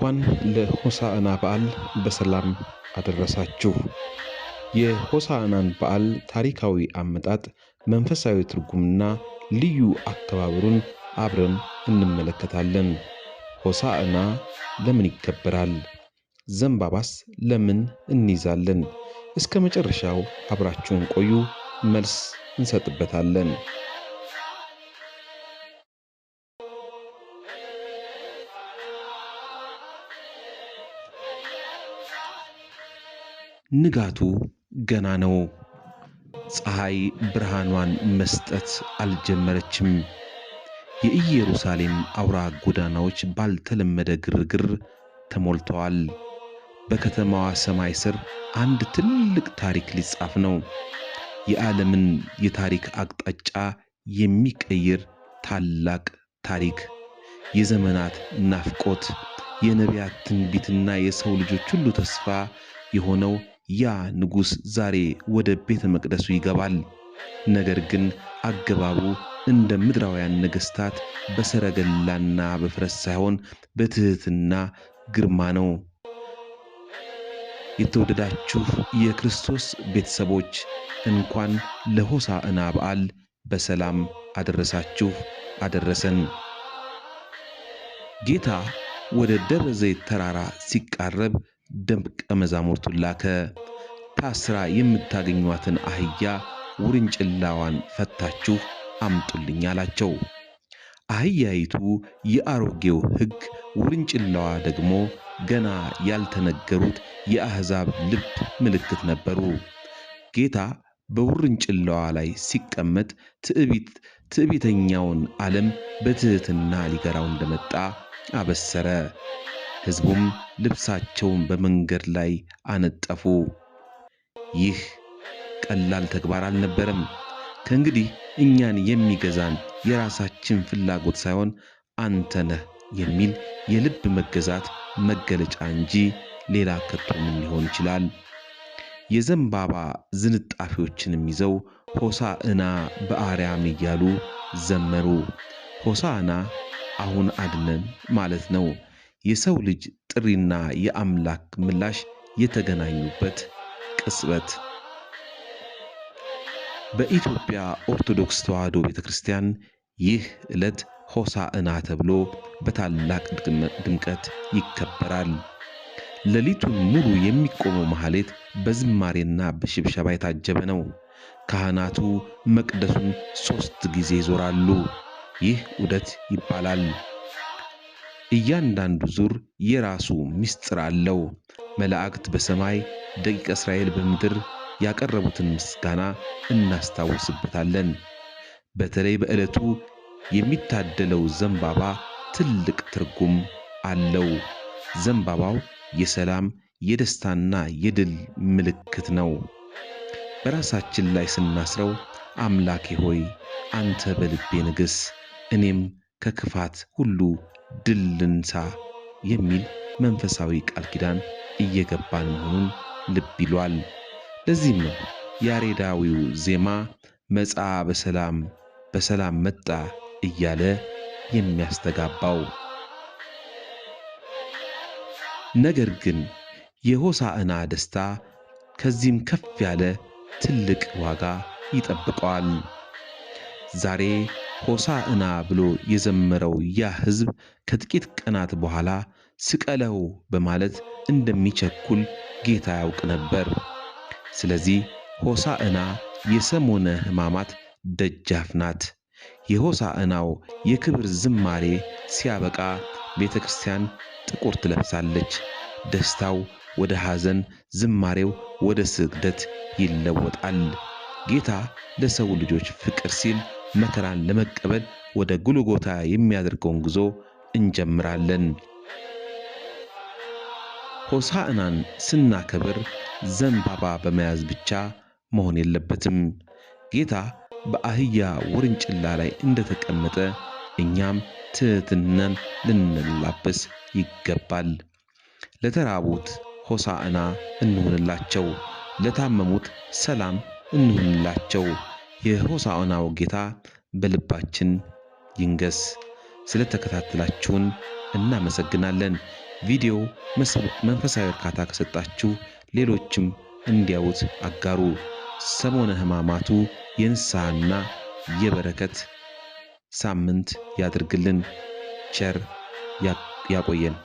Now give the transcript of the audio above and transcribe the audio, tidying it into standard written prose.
እንኳን ለሆሳዕና በዓል በሰላም አደረሳችሁ። የሆሳዕናን በዓል ታሪካዊ አመጣጥ፣ መንፈሳዊ ትርጉምና ልዩ አከባበሩን አብረን እንመለከታለን። ሆሳዕና ለምን ይከበራል? ዘንባባስ ለምን እንይዛለን? እስከ መጨረሻው አብራችሁን ቆዩ፣ መልስ እንሰጥበታለን። ንጋቱ ገና ነው። ፀሐይ ብርሃኗን መስጠት አልጀመረችም። የኢየሩሳሌም አውራ ጎዳናዎች ባልተለመደ ግርግር ተሞልተዋል። በከተማዋ ሰማይ ስር አንድ ትልቅ ታሪክ ሊጻፍ ነው። የዓለምን የታሪክ አቅጣጫ የሚቀይር ታላቅ ታሪክ፣ የዘመናት ናፍቆት፣ የነቢያት ትንቢትና የሰው ልጆች ሁሉ ተስፋ የሆነው ያ ንጉሥ ዛሬ ወደ ቤተ መቅደሱ ይገባል። ነገር ግን አገባቡ እንደ ምድራውያን ነገሥታት በሰረገላና በፈረስ ሳይሆን በትሕትና ግርማ ነው። የተወደዳችሁ የክርስቶስ ቤተሰቦች፣ እንኳን ለሆሳዕና በዓል በሰላም አደረሳችሁ አደረሰን። ጌታ ወደ ደብረ ዘይት ተራራ ሲቃረብ ደቀ መዛሙርቱን ላከ። ታስራ የምታገኟትን አህያ ውርንጭላዋን ፈታችሁ አምጡልኝ አላቸው። አህያይቱ የአሮጌው ሕግ፣ ውርንጭላዋ ደግሞ ገና ያልተነገሩት የአሕዛብ ልብ ምልክት ነበሩ። ጌታ በውርንጭላዋ ላይ ሲቀመጥ ትዕቢተኛውን ዓለም በትሕትና ሊገራው እንደመጣ አበሰረ። ሕዝቡም ልብሳቸውን በመንገድ ላይ አነጠፉ። ይህ ቀላል ተግባር አልነበረም። ከእንግዲህ እኛን የሚገዛን የራሳችን ፍላጎት ሳይሆን አንተ ነህ የሚል የልብ መገዛት መገለጫ እንጂ ሌላ ከቶ ምን ሊሆን ይችላል? የዘንባባ ዝንጣፊዎችንም ይዘው ሆሳዕና በአርያም እያሉ ዘመሩ። ሆሳዕና አሁን አድነን ማለት ነው። የሰው ልጅ ጥሪና የአምላክ ምላሽ የተገናኙበት ቅጽበት። በኢትዮጵያ ኦርቶዶክስ ተዋሕዶ ቤተ ክርስቲያን ይህ ዕለት ሆሳዕና ተብሎ በታላቅ ድምቀት ይከበራል። ሌሊቱን ሙሉ የሚቆመው ማህሌት በዝማሬና በሽብሸባ የታጀበ ነው። ካህናቱ መቅደሱን 3 ጊዜ ይዞራሉ። ይህ ዑደት ይባላል። እያንዳንዱ ዙር የራሱ ምስጢር አለው። መላእክት በሰማይ፣ ደቂቀ እስራኤል በምድር ያቀረቡትን ምስጋና እናስታውስበታለን። በተለይ በዕለቱ የሚታደለው ዘንባባ ትልቅ ትርጉም አለው። ዘንባባው የሰላም፣ የደስታና የድል ምልክት ነው። በራሳችን ላይ ስናስረው አምላኬ ሆይ አንተ በልቤ ንግስ፣ እኔም ከክፋት ሁሉ ድል ልንሳ የሚል መንፈሳዊ ቃል ኪዳን እየገባን መሆኑን ልብ ይሏል። ለዚህም ነው ያሬዳዊው ዜማ መጽአ በሰላም በሰላም መጣ እያለ የሚያስተጋባው። ነገር ግን የሆሳዕና ደስታ ከዚህም ከፍ ያለ ትልቅ ዋጋ ይጠብቀዋል። ዛሬ ሆሳዕና ብሎ የዘመረው ያ ሕዝብ ከጥቂት ቀናት በኋላ ስቀለው በማለት እንደሚቸኩል ጌታ ያውቅ ነበር። ስለዚህ ሆሳዕና የሰሞነ ሕማማት ደጃፍ ናት። የሆሳዕናው የክብር ዝማሬ ሲያበቃ ቤተ ክርስቲያን ጥቁር ትለብሳለች። ደስታው ወደ ሐዘን፣ ዝማሬው ወደ ስግደት ይለወጣል። ጌታ ለሰው ልጆች ፍቅር ሲል መከራን ለመቀበል ወደ ጎልጎታ የሚያደርገውን ጉዞ እንጀምራለን። ሆሳዕናን ስናከብር ዘንባባ በመያዝ ብቻ መሆን የለበትም። ጌታ በአህያ ውርንጭላ ላይ እንደተቀመጠ እኛም ትሕትናን ልንላበስ ይገባል። ለተራቡት ሆሳዕና እንሁንላቸው፣ ለታመሙት ሰላም እንሁንላቸው። የሆሳዕናው ጌታ በልባችን ይንገስ። ስለተከታተላችሁን እናመሰግናለን። ቪዲዮ መንፈሳዊ እርካታ ከሰጣችሁ ሌሎችም እንዲያዩት አጋሩ። ሰሞነ ሕማማቱ የንስሐና የበረከት ሳምንት ያድርግልን። ቸር ያቆየን።